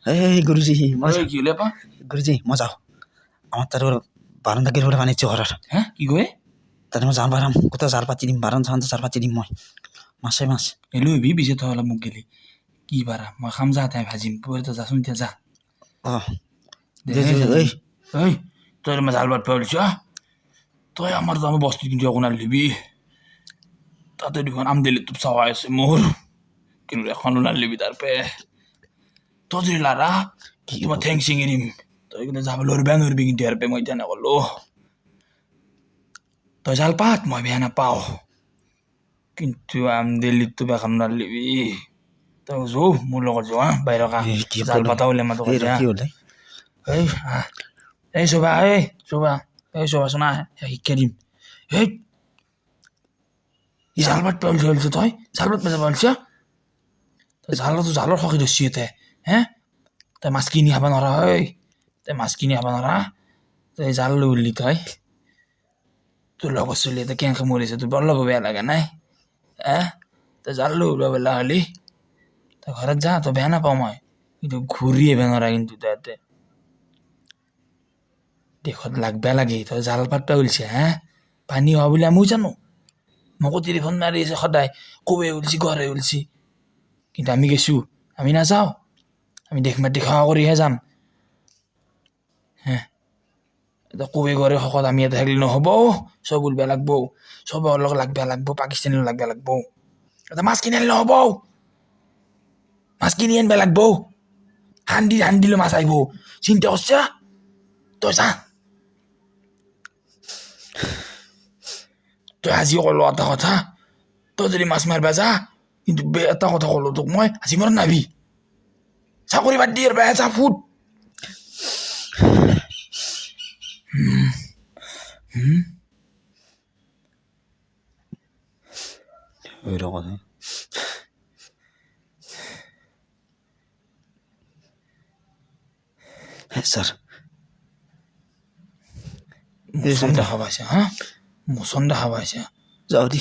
এই গুৰুজী, মই ঐ, কি হ'লে পা? গুৰুজী, মই যাওঁ। আমাৰ তাত বাৰান্দা গেৰিবলৈ পানী ঘৰৰ। হে, কি কয়? তাতে মই জাল বাৰাম, গোটেই জাল পাতি দিম, বাৰান্দা চাৰান্দা জাল পাতি দিম মই। মাছে মাছ। এই লৈ আহিবি পিছে তই অলপ মোক গেলি। কি পাৰা মই খাম, যা, তাই ভাজিম। তই যাচোন এতিয়া, যা। অঁ। দে, দে, যা। এই। ঐ, তই মই জাল পাতবা ওলছ? তই আমাৰ আমাৰ বস্তু কিন্তু একো নালিবি। তাতে দুখন আমদেলি টোপ চাৱাই আছে মোৰ, কিন্তু এখনো নালিবি। তাৰ পে তই যদি লাৰা, মই ঠেং ছিঙি দিম। তই কিন্তু যাব লৰবা নৰবি কিন্তু ইয়াৰ পে। মই এতিয়া নকলো, তই জাল পাত, মই বেয়া নাপাওঁ, কিন্তু আমদেলিত টোপ এখন নালিবি। তই যৌ, মোৰ লগত যোৱা বাহিৰৰ। এই, কি জাল ক'লো? পাতা ওলে মাতো। এই ৰ, কি হ'লে? এই আহ। এই শোভা, এই শোভা, এই শোভা, শোনা, শিক্ষা দিম। এই জাল পাত পেলছে পেলছে, তই জাল পাত পেলাব পেলছ? তই জাল, জালৰ সখী ধৰছি ইয়াতে। হে, তই মাছ কিনি খাব নোৱাৰা? ঐ, তই মাছ কিনি খাব নোৱাৰা? তই জাল লৈ উঠলি। তই তোৰ লগৰ চলি এটা কেনেকে মৰিছে, তোৰ অলপো বেয়া লগা নাই? হে, তই জাল লৈ ওলাব বেলা হ'লি। তই ঘৰত যা, তই বেয়া নাপাওঁ মই, কিন্তু ঘূৰি আহিব নোৱাৰা। কিন্তু তই ইয়াতে দেশত লাগবা লাগে। তই জাল পাতবা ওলছে? হে, পানী হোৱা বুলি আমিও জানো। মোকো টেলিফোন মাৰি আছে সদায়, কবে ওলছি, গড়ে ওলছি, কিন্তু আমি গেছো, আমি নাযাওঁ। আমি দেশ মাটি সেৱা কৰিহে যাম। হে, এতিয়া কবে গড়ে শকত, আমি ইয়াতে থাকিলে নহ'ব। চব ওলবা লাগব, চবৰ লগত লাগবা লাগব, পাকিস্তানীৰ লাগবা লাগব। এতিয়া মাছ কিনি আনিলে নহ'ব, মাছ কিনি আনিব লাগব। হান্দি হান্দিলে মাছ আহিব, চিন্তা কৰছা? তই যা। তই আজি ক'লো এটা কথা, তই যদি মাছ মাৰিবা যা, কিন্তু এটা কথা ক'লো তোক মই, আজি মৰত নাহিবি। চাকৰি বাদ দি আৰু বেয়া যা, ফুট। এই ৰ কথা। স্যাৰ। মোচন দেখা পাইছে? হা, মোচন দেখা পাইছে? যাওঁ দি।